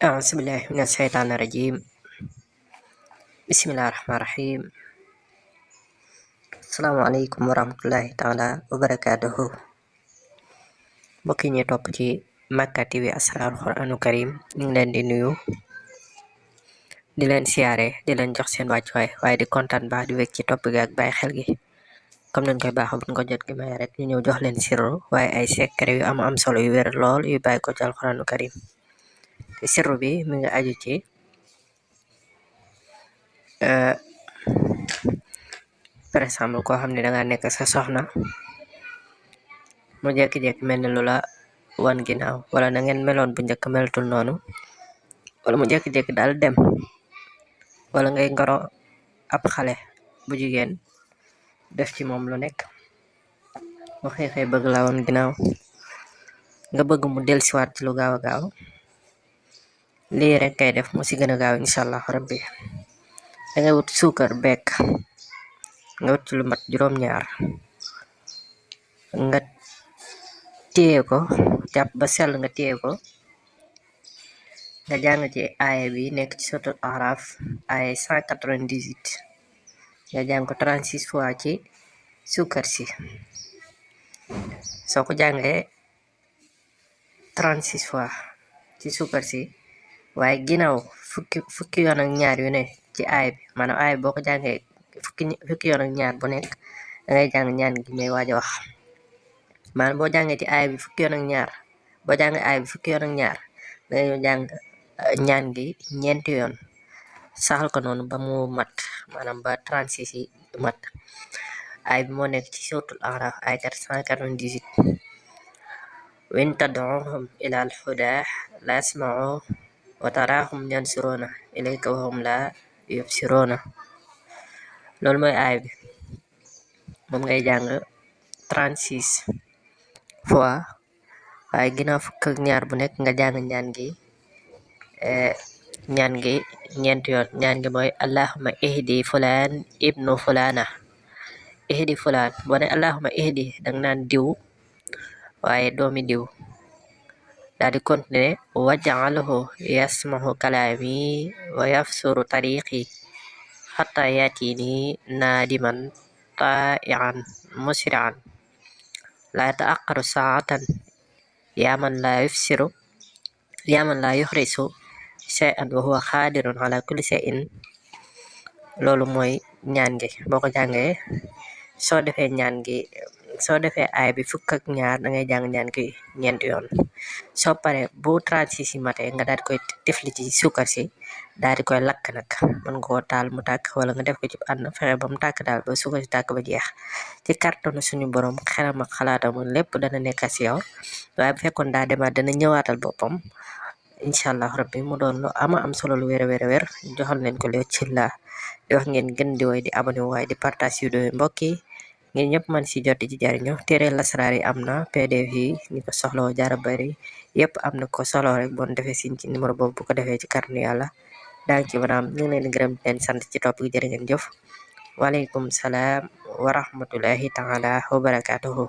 أعوذ بالله من الشيطان الرجيم. بسم الله الرحمن الرحيم. Assalamualaikum warahmatullahi taala wabarakatuhu. Mbokk yi ñuy topp ci Makka TV Asrarul Qur'anul Karim ñu ngi leen di nuyu di leen siyaare di leen jox seen wàccuwaay waaye di kontaan baax di wékk ci topp gi ak bàyyi xel gi comme nañ koy baax buñ ko jot gi may rek ñu ñëw jox leen sirru waaye ay secret yu am solo yu wér lool yu bàyyi ko ci alquranul karim. te sirru bi mi ngi aju ci par exemple koo xam ne danga nekk sa soxna mu jékki-jékki mel ni lu la wan ginnaaw wala na ngeen meloon bu njëkk melatul noonu wala mu jékki-jékki daal dem wala ngay ngoro ab xale bu jigéen def ci moom lu nekk mu xëy bëgg la wan ginnaaw nga bëgg mu dellusiwaat ci lu gaaw a gaaw lii rek kay def mu si gën a gaaw incha allah rabbi dangay wut suukar bekk nga wut ci lu mat juróom-ñaar nga téye ko jàpp ba sell nga téye ko nga jàng ci aaya bi nekk ci suratul Araf aaya 198 nga jàng ko 36 fois ci suukar si soo ko jàngee 36 fois ci suukar si waaye ginnaaw fukki yoon ak ñaar yu ne ci aaya bi maanaam aaya bi boo ko jàngee fukki yoon ak ñaar bu nekk dangay jàng ñaan gi may waaj a wax maanaam boo jàngee ci aaya bi fukki yoon ak ñaar boo jàngee aaya bi fukki yoon ak ñaar dangay jàng ñaan gi ñeenti yoon saxal ko noonu ba mu mat maanaam ba 36 yi mat aaya bi moo nekk ci suratul Araf aaya 198 wa in tad'uhum ila al-huda la yasma'u wa tarahum yansuruna ilayka wa hum la yubsiruna loolu mooy aaya bi moom ngay jàng 36 fois waaye ginnaaw fukk ak ñaar bu nekk nga jàng ñaan gi ñeenti yoon ñaan gi mooy allahumma ihdi fulaan ibnu fulaana ihdi fulaan boo ne allahumma ihdi danga naan diw waaye doomi diw daal di continuer waj'alhu yasmahu kalaami wa yafsuru tariqi hatta yatini nadiman ta'ian musri'an la ta'aqqaru sa'atan ya man la yuhrisu shay'an wa huwa qadirun ala kulli shay'in loolu mooy ñaan gi boo ko jàngee soo defee aay bi fukk ak ñaar dangay jàng ñaan gi ñeenti yoon soo pare bu 36 yi mate nga daal di koy tifli ci suukar si daal di koy lakk nag mën nga koo taal mu tàkk wala nga def ko ci ànd fexe ba mu tàkk daal ba suukar si tàkk ba jeex ci kàttanu suñu borom xelam ak xalaatam lépp dana nekk si yow waaye bu fekkoon daa demaat dana ñëwaatal boppam incha allah rabbi mu doon lu am solo lu wér a wér joxal leen ko li ci la di wax ngeen gën di woy di abonné waaye di partage vidéo yi mbokk yi ngeen ñëpp man si jot ci jariñu téere lasraar yi am na pdf yi ñi ko soxlawoo jaara bari yëpp am na ko solo rek bon defee sin ci numéro boobu bu ko defee ci kàttanu yàlla daa ngi ci mën a am ñu ngi leen di gërëm di leen sant ci topp gi jërë ngeen jëf waaleykum salaam wa rahmatullahi taala wa barakatuhu